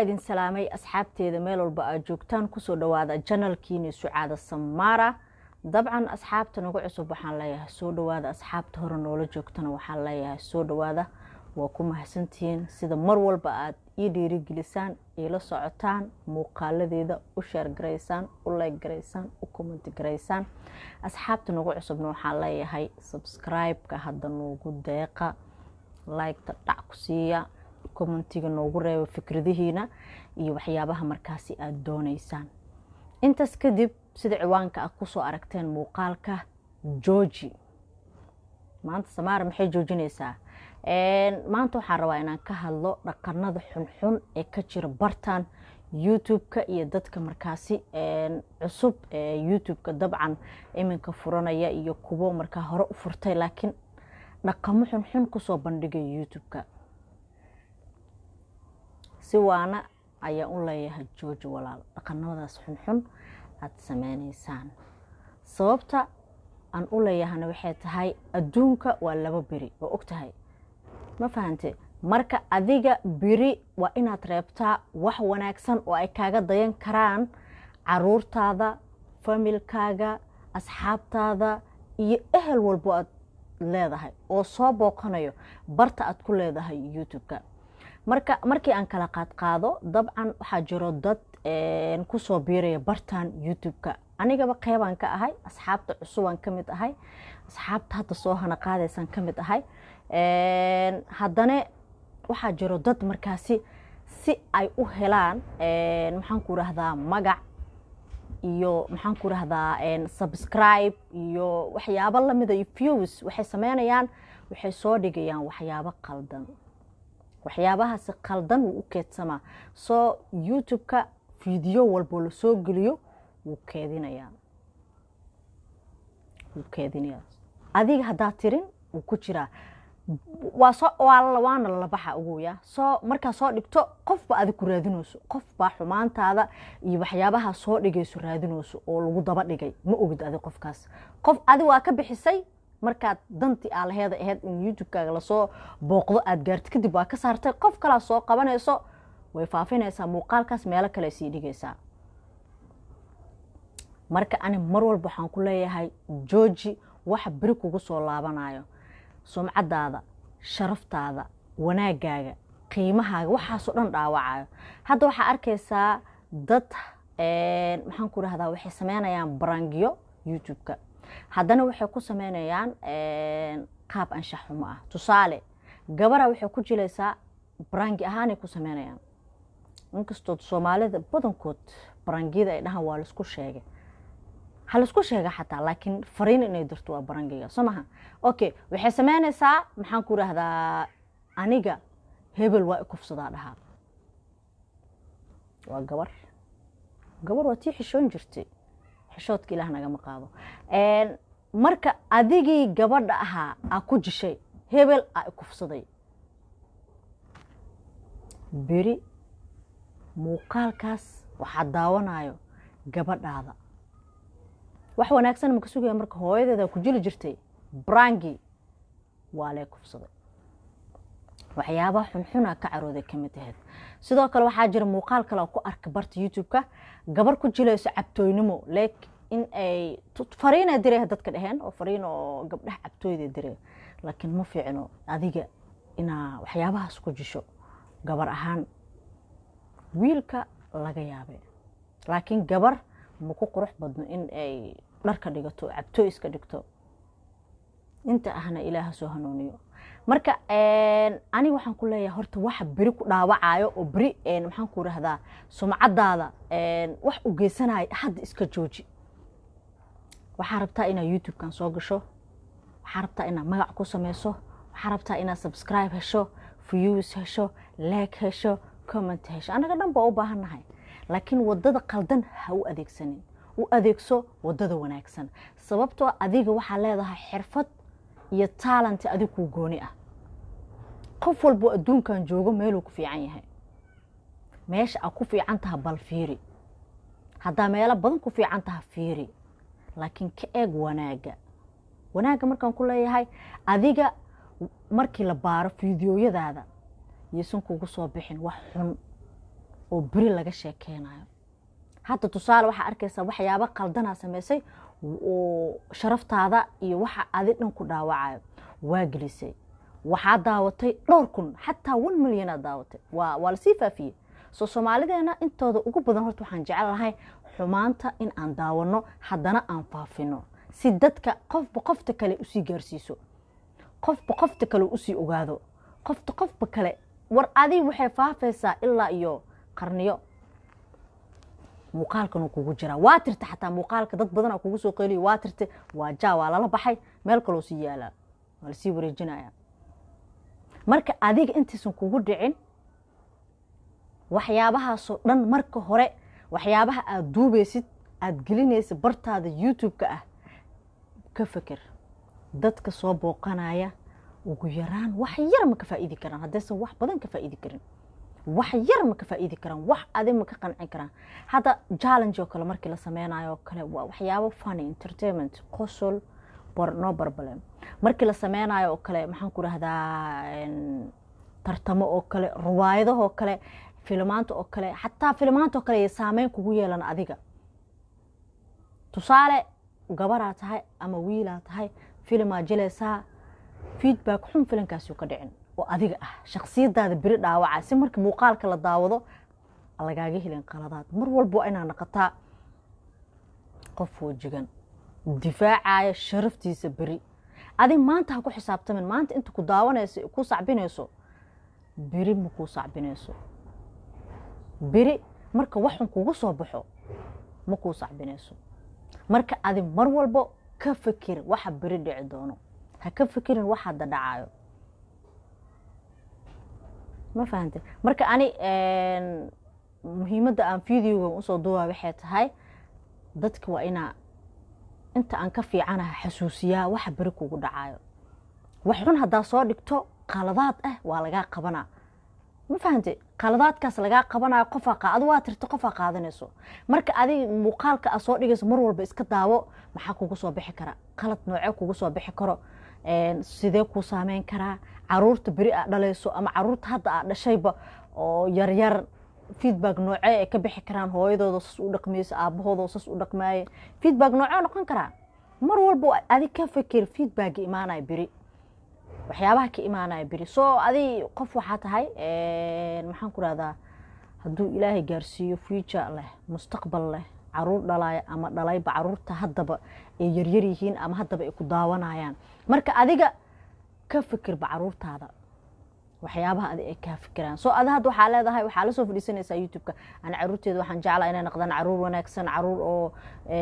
Idin salaamay, asxaabteeda, meel walba aad joogtaan. Kusoo dhawaada channelkiini Sucaada Samaara. Dabcan, asxaabta nagu cusub waxaan leeyahay soo dhawaada, asxaabta hore noola joogtana waxaan leeyahay soo dhawaada. Waa ku mahadsantihiin sida mar walba aad ii dhiirigelisaan, iila socotaan muuqaaladeeda, u share garaysaan, u like garaysaan, u comment garaysaan. Asxaabta nagu cusubna waxaan leeyahay subscribe-ka hadda noogu deeqa, like-ta dhac ku siiya, commentiga noogu reeba fikradihiina iyo waxyaabaha markaasi aada dooneysaan. Intaas kadib, sida ciwaanka aad kusoo aragteen muuqaalka, jooji. Maanta Samaara maxay joojinaysaa? Maanta waxaan rabaa inaan ka hadlo dhaqanada xunxun ee ka jira bartan YouTube-ka iyo dadka markaasi cusub ee YouTube-ka dabcan iminka furanaya iyo kuwo markaa hore u furtay, laakiin dhaqamo xunxun kusoo bandhigaya YouTube-ka. Si waana ayaan u leeyahay, jooji walaal dhaqanadaas xunxun aada sameyneysaan. Sababta aan u leeyahana waxay tahay, adduunka waa laba beri, waa og tahay, ma fahante? Marka adiga beri waa inaad reebtaa wax wanaagsan oo ay kaaga dayan karaan caruurtaada, familykaaga, asxaabtaada iyo ehel walbo aad leedahay oo soo booqanayo barta aad ku leedahay YouTube-ka. Marka markii aan kala qaadqaado, dabcan waxaa jiro dad kusoo biiraya bartan YouTube-ka. Anigaba qeybaan ka ahay, asxaabta cusubaan ka mid ahay, asxaabta hadda soo hana qaadaysaan ka mid ahay. Haddana waxaa jiro dad markaasi si ay u helaan, maxaan ku rahdaa, magac iyo, maxaan ku rahdaa, subscribe iyo waxyaabo lamida iyo views, waxay sameynayaan, waxay soo dhigayaan waxyaabo qaldan. Waxyaabahaasi qaldan wuu u keedsamaa. Soo YouTube-ka video walboo lasoo geliyo wuu keedinayaa, wuu keedinayaa. Adiga haddaad tirin, wuu ku jiraa, waa soo waana lalabaxa uguya. Soo markaa soo dhigto, qofba adig ku raadinayso, qof baa xumaantaada iyo waxyaabaha soo dhigayso raadinayso oo lagu daba dhigay. Ma ogid adi qofkaas. Qof adi waa ka bixisay markaad dantii aa laheeda ahayd in YouTube-kaaga lasoo booqdo aada gaartid, kadib waa ka saartay. Qof kalaa soo qabanayso, way faafinaysaa muuqaalkaas, meelo kale sii dhigaysaa. Marka ani mar walba waxaan ku leeyahay jooji. Waxa beri kugu soo laabanayo, sumcadaada, sharaftaada, wanaagaaga, qiimahaaga, waxaasoo dhan dhaawacayo. Hadda waxaa arkaysaa dad, maxaan ku rahdaa, waxay sameynayaan prankiyo YouTube-ka, haddana waxay ku sameynayaan qaab anshax xumo ah. Tusaale, gabara waxay ku jilaysaa, pranki ahaanay ku sameynayaan, inkastoo Soomaalida badankood prankiyada ay dhahaan waa laisku sheegay. Ha laisku sheega xataa, laakiin fariin inay dirto waa prankiga, soo maha? Okay, waxay sameynaysaa, maxaan ku rahdaa, aniga hebel waa ikufsadaa dhahaa. Waa gabar, gabar waa tii xishoon jirtay. Xishoodka Ilaah nagama qaado. Marka adigii gabadha ahaa aa ku jishay hebel aa ikufsaday, beri muuqaalkaas waxaa daawanayo gabadhaada. Wax wanaagsan maka sugaya? Marka hooyadeeda ku jili jirtay pranki, waa lee kufsaday, waxyaabaha xunxuna ka carooday ka mid ahayd. Sidoo kale waxaa jira muuqaal kale oo ku arka barta YouTube-ka, gabar ku jilayso cabtooynimo, leek in ay fariina diray dadka dheheen, oo fariin oo gabdhaha cabtooyda diray. Laakiin ma fiicno adiga inaa waxyaabahaas ku jisho gabar ahaan. Wiilka laga yaabay, laakiin gabar ma ku qurux badno in ay dharka dhigato, cabtooy iska dhigto. Inta ahna Ilaaha soo hanuuniyo. Marka aniga waxaan ku leeyahay, horta waxa beri ku dhaawacayo oo beri, maxaan ku rahdaa, sumcadaada wax u geysanayo, hadda iska jooji. Waxaa rabtaa inaad YouTube-kan soo gasho, waxaa rabtaa inaad magac ku sameyso, waxaa rabtaa inaad subscribe hesho, views hesho, like hesho, comment hesho. Annaga dhan baa u baahannahay, laakiin wadada qaldan ha u adeegsanin, u adeegso wadada wanaagsan. Sababtoo adiga waxaa leedahay xirfad iyo talent adig kuu gooni ah. Qof walbo adduunkan joogo meeluu ku fiican yahay. Meesha aad ku fiican taha bal fiiri. Haddaa meelo badan ku fiican taha, fiiri, laakiin ka eeg wanaagga. Wanaagga markaan ku leeyahay, adiga markii la baaro fiidiyoyadaada yaysan kugu soo bixin wax xun. Oo beri laga sheekeynayo. Hadda tusaale, waxaa arkaysaa waxyaabo qaldanaa samaysay oo sharaftaada iyo waxa adi dhan ku dhaawacayo. Waa gelisay, waxaa daawatay dhowr kun, xataa 1 millionaad daawatay. Waa lasii faafiyey. Soo Soomaalideena intooda ugu badan horta waxaan jecel lahay xumaanta in aan daawano, haddana aan faafino, si dadka qofba qofta kale usii gaarsiiso, qofba qofta kale usii ogaado, qofta qofba kale. War adi waxay faafaysaa ilaa iyo qarniyo. Muuqaalkan uu kugu jiraa, waa tirta xataa muuqaalka dad badanaa kugu soo qeyliyo, waa tirta, waa jaa, waa lala baxay, meel kaloo sii yaalaa, waa lasii wareejinaya. Marka adiga intaysan kugu dhicin waxyaabahaasoo dhan, marka hore waxyaabaha aada duubaysid, aada gelinaysid bartaada YouTube-ka ah, ka feker dadka soo booqanaya. Ugu yaraan wax yar ma ka faa'iidi karaan? Haddaysan wax badan ka faa'iidi karin, wax yar ma ka faa'iidi karaan? Wax adi ma ka qancin karaan? Hadda challenge oo kale markii la sameynayo oo kale, waa waxyaabo funny, entertainment, qosol, no problem. Markii la sameynayo oo kale, maxaan ku rahdaa, tartamo oo kale, ruwaayadahoo kale, filimaanta oo kale, xataa filimaanta oo kale ay saameyn kugu yeelan adiga. Tusaale, gabaraa tahay ama wiilaa tahay, filimaa jilaysaa, feedback xun filimkaasuu ka dhicin oo adiga ah shaksiyadaada beri dhaawaca, si marka muuqaalka la daawado lagaaga helin qaladaad. Mar walba waa inaa naqataa qof wajigan difaacaya sharaftiisa beri. Adig maanta ha ku xisaabtamin. Maanta inta ku daawanayso, ku sacbinayso, beri ma kuu sacbinayso. Beri marka waxun kugu soo baxo, ma kuu sacbinayso. Marka adi mar walbo ka fikir waxa beri dhici doono, ha ka fikirin wax hadda dhacayo. Ma fahante? Marka ani muhiimadda aan videoga usoo duubaa waxay tahay, dadka waa inaa inta aan ka fiicanaha xasuusiyaa waxa beri kugu dhacayo. Wax xun haddaa soo dhigto, qaladaad ah, waa lagaa qabanaa. Ma fahante? Qaladaadkaas lagaa qabanayo, qofaa adu waa tirta, qofaa qaadanayso. Marka adig muuqaalka aad soo dhigayso, mar walba iska daawo maxaa kugu soo bixi kara, qalad noocee kugu soo bixi karo, sidee kuu saameyn karaa, caruurta beri aad dhalayso ama caruurta hadda aad dhashayba oo yaryar feedback noocee ay ka bixi karaan, hooyadooda sas u dhaqmayso, aabahooda sas u dhaqmaaye, feedback noocee noqon karaa. Mar walba adig ka fikir feedback imaanaya beri, waxyaabaha ka imaanaya beri. Soo adi qof waxaa tahay, maxaan ku rahdaa, hadduu Ilaahay gaarsiiyo, future leh, mustaqbal leh, caruur dhalaya ama dhalayba, caruurta haddaba ay yaryar yihiin ama haddaba ay ku daawanayaan. Marka adiga ka fikirba caruurtaada waxyaabaha adi ay kaa fikiraan. Soo adi hadda waxaa leedahay, waxaa la soo fadhiisanaysaa YouTube-ka, ana caruurteeda waxaan jeclaa inay noqdaan caruur wanaagsan, caruur oo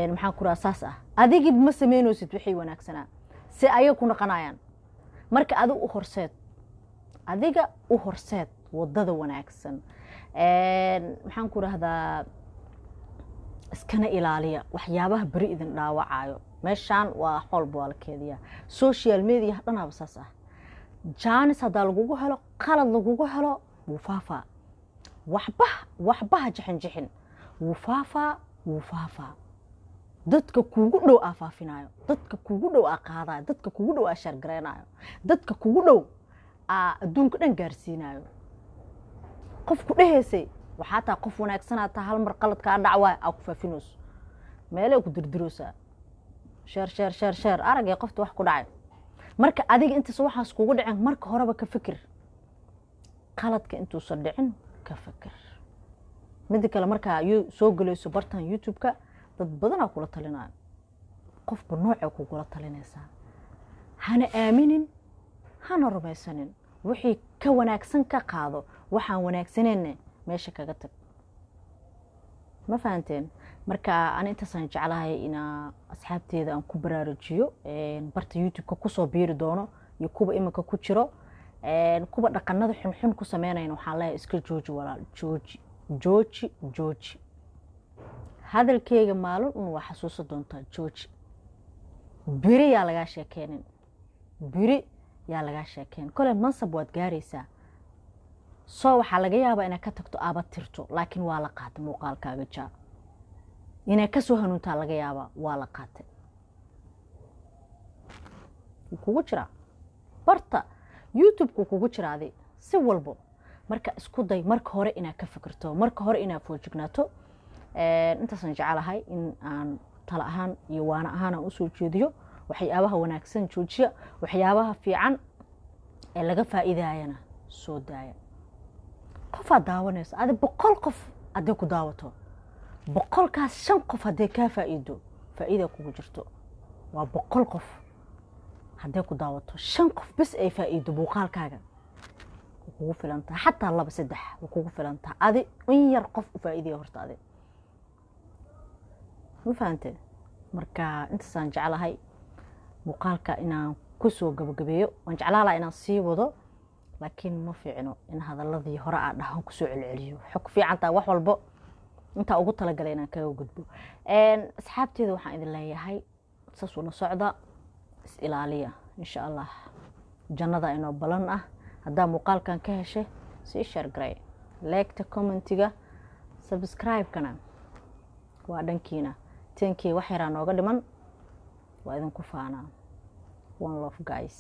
maxaan ku rahaa saas ah. Adigii ma sameynaysid wixii wanaagsanaa si ayaga ku noqonayaan. Marka adiga u horseed, adiga u horseed wadada wanaagsan. Maxaan ku rahdaa, iskana ilaaliya waxyaabaha beri idin dhaawacayo. Meeshaan waa xoolba waa la keediyaa, social media dhanaaba saas ah. Chance haddaa lagugu helo, qalad lagugu helo, wuu faafaa. Waxba waxbaha jixin jixin, wuu faafaa, wuu faafaa. Dadka kuugu dhow aa faafinayo, dadka kuugu dhow aa qaadayo, dadka kuugu dhow aa share gareynayo, dadka kugu dhow aa adduunka dhan gaarsiinayo. Qofku dhehaysay waxaa taa qof wanaagsanaa taa, hal mar qalad kaa dhac waay, aa ku faafinayso, meelay ku dirdiroosaa, share, share, share, share, aragay qofta wax ku dhacay. Marka adiga intaas waxaas kugu dhicin, marka horeba ka fikir qaladka intuusan dhicin, ka fikir. Mida kale, markaa soo gelayso bartan YouTube-ka, dad badanaa kula talinayo, qofba noocay kugula talinaysaa. Hana aaminin, hana rumaysanin. Wixii ka wanaagsan ka qaado, waxaan wanaagsanayna meesha kaga tag. Ma fahanteen? Marka ani intaasaan jeclahay inaa asxaabteeda aan ku baraarujiyo, barta YouTube-ka kusoo biiri doono iyo kuwa iminka ku jiro. Kuwa dhaqanada xunxun ku sameynayna waxaan leeyahay, iska jooji walaal, jooji, jooji, jooji. Hadalkeyga maalin un waa xasuusan doontaa. Jooji, beri yaa lagaa sheekeynin, beri yaa lagaa sheekeynin. Kole mansab waad gaaraysaa, soo waxaa laga yaabaa inaad ka tagto, aaba tirto, laakiin waa la qaatay muuqaalkaaga. Jaa inay kasoo hanuuntaa laga yaabaa, waa la qaatay, wuu kugu jiraa barta YouTube-ku kugu jiraadi si walbo. Marka isku day marka hore inaad ka fikirto, marka hore inaad foojignaato. Intaasaan jecelahay in aan tala ahaan iyo waana ahaan aan usoo jeediyo. Waxyaabaha wanaagsan joojiya, waxyaabaha fiican ee laga faa'iidayana soo daaya. Qofaad daawanayso adi, 100 qof hadday ku daawato, 100-kaas 5 qof hadday kaa faa'iido, faa'iida kugu jirto. Waa 100 qof hadday ku daawato, 5 qof bes ay faa'iido muuqaalkaaga, way kugu filan tahay. Xataa laba, saddex way kugu filan tahay. Adi in yar qof u faa'iidaya horta adi, ma fahantee? Marka intaasaan jeclahay muuqaalka inaan kusoo gabagabeeyo. Waan jeclaa lahaa inaan sii wado, laakiin ma fiicno in hadaladii hore aa dhahan kusoo celceliyo. Waxay ku fiican tahay wax walbo intaa ugu talagalay inaan kaga gudbo. Asxaabteeda, waxaan idin leeyahay saas ula socda, is ilaaliya. Insha Allah jannada inoo balan ah. Haddaa muuqaalkan ka heshay, sii share garay, like-ta, comment-iga, subscribe-kana waa dhankiina. 10K wax yaraa nooga dhiman. Waa idinku faanaa. One love, guys.